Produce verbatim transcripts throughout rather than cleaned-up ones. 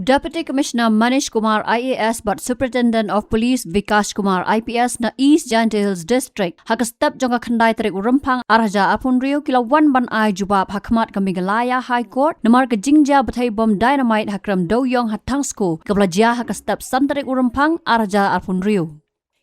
Deputy Commissioner Manish Kumar I A S bad Superintendent of Police Vikash Kumar I P S na East Jaintia Hills District ha ka step jong ka khyndai tarik u Rymphang ar hajar arphew hynriew ki la wan ban ai jubab ha khmat ka Meghalaya High Court namar ka jingjia bthei bom dynamite ha Krem Dewiong ha Thangsko kaba la jia ha ka step san tarik u Rymphang ar hajar arphew hynriew.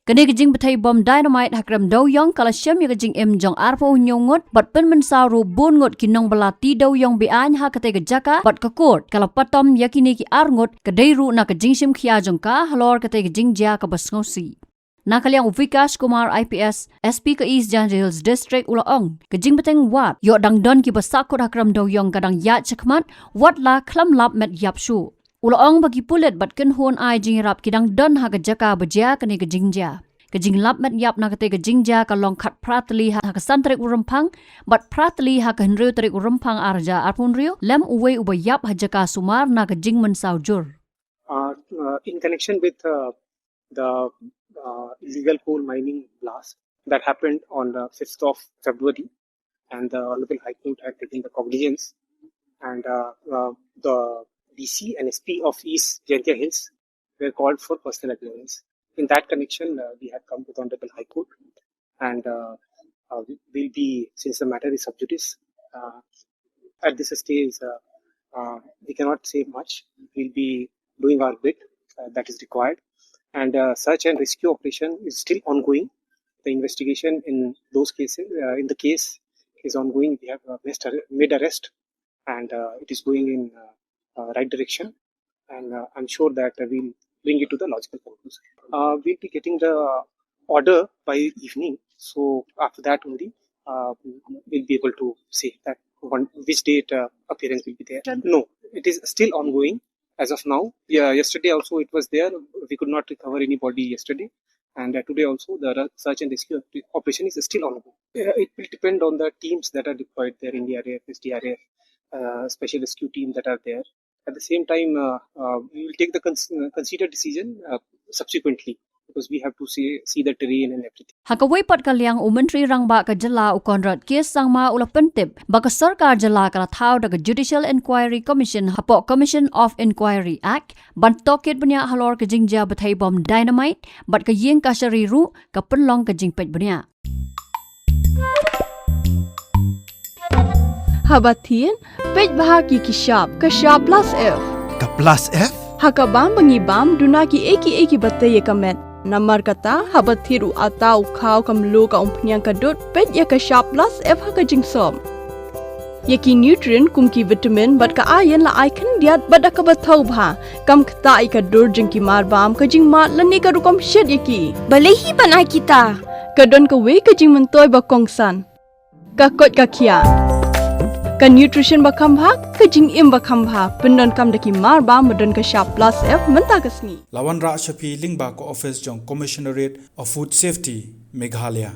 Kane ka jingbthei bom dynamite ha Krem Dewiong ka la shem ïa ka jingim jong arphew hynñiew ngut bad pynmynsaw ruh bun ngut ki nongbylla ti dewiong be-aiñ ha katei ka jaka bad ka court ka la patom ïa kine ki ar ngut ka dei ruh na ka jingshim khia jong ka halor katei ka jingjia kaba sngewsih. Na ka liang u Vikash Kumar I P S, S P ka East Jaintia Hills District u la ong, ka jingbteng wat ïoh dang don kiba sahkut ha Krem Dewiong ka dang ïaid shakhmat, wat la khlem lap met ïap shuh. U la ong ba ki pulit bad kynhun ai jingïarap ki dang don ha ka jaka ba jia kane ka jingjia. Ka jinglap met ïap na katei ka jingjia ka long khatphra tylli ha ka san tarik u Rymphang bad phra tylli ha ka hynriew tarik u Rymphang ar hajar arphew hynriew lem uwei uba ïap ha jaka sumar na ka jingmynsaw jur. Uh, uh, in connection with uh, the uh, illegal coal mining blast that happened on the fifth of February, and the Honorable High Court had taken the cognizance, and uh, uh, the D C and S P of East Jaintia Hills were called for personal appearance. In that connection, uh, we had come to the Honorable High Court, and uh, uh, we- we'll be, since the matter is sub judice, uh, at this stage, uh, uh, we cannot say much. We'll be doing our bit uh, that is required, and uh, search and rescue operation is still ongoing. The investigation in those cases, uh, in the case, is ongoing. We have uh, missed arre- made arrest, and uh, it is going in uh, uh, right direction. And uh, I'm sure that uh, we'll bring it to the logical conclusion. Uh, we'll be getting the order by evening, so after that only uh, we'll be able to say that one which date uh, appearance will be there. No, it is still ongoing as of now. Yeah, yesterday also it was there. We could not recover anybody yesterday, and uh, today also the re- search and rescue op- operation is still ongoing. Uh, it will depend on the teams that are deployed there, N D R F, S D R F, uh, special rescue team that are there. At the same time, uh, uh, we will take the cons- uh, considered decision uh, subsequently, because we have to see see the terrain and everything. Ha kawei pat ka liang, u Myntri Rangbah ka jylla u Conrad K Sangma u la pyntip ba ka sorkar jylla ka la thaw da ka Judicial Inquiry Commission hapoh Commission of Inquiry Act ban tohkit bniah halor ka jingjia bthei bom dynamite bad ka ïing kashari ruh ka pynlong ka jingpeit bniah. Haba thied, peit bha ki ki shap, ka shap plus F. Ka plus F? Ha ka bam ba ngi bam, duna ki ei ki ei kiba tei ïa ka met. Namar kata, haba thied u atta, u khaw, ka mluh, ka umphniang, ka dud, peit ïa ka shap plus F ha ka jingsop. Ïa ki nutrient kum ki vitamin bad ka iron la ai khyndiat bad da kaba thaw bha. Kam ktah ïa ka dur jong ki mar bam, ka jingmad lane ka rukom shet ïa ki. Balei hi ban ai kita? Ka don kawei ka jingmyntoi ba kongsan. Ka koit ka khiah. Ka nutrition ba kham bha, ka jingim ba kham bha. Pyndonkam da ki mar bam ba don ka shap plus F mynta ka sngi. La wanrah sha phi lyngba ka office jong Commissionerate of Food Safety, Meghalaya.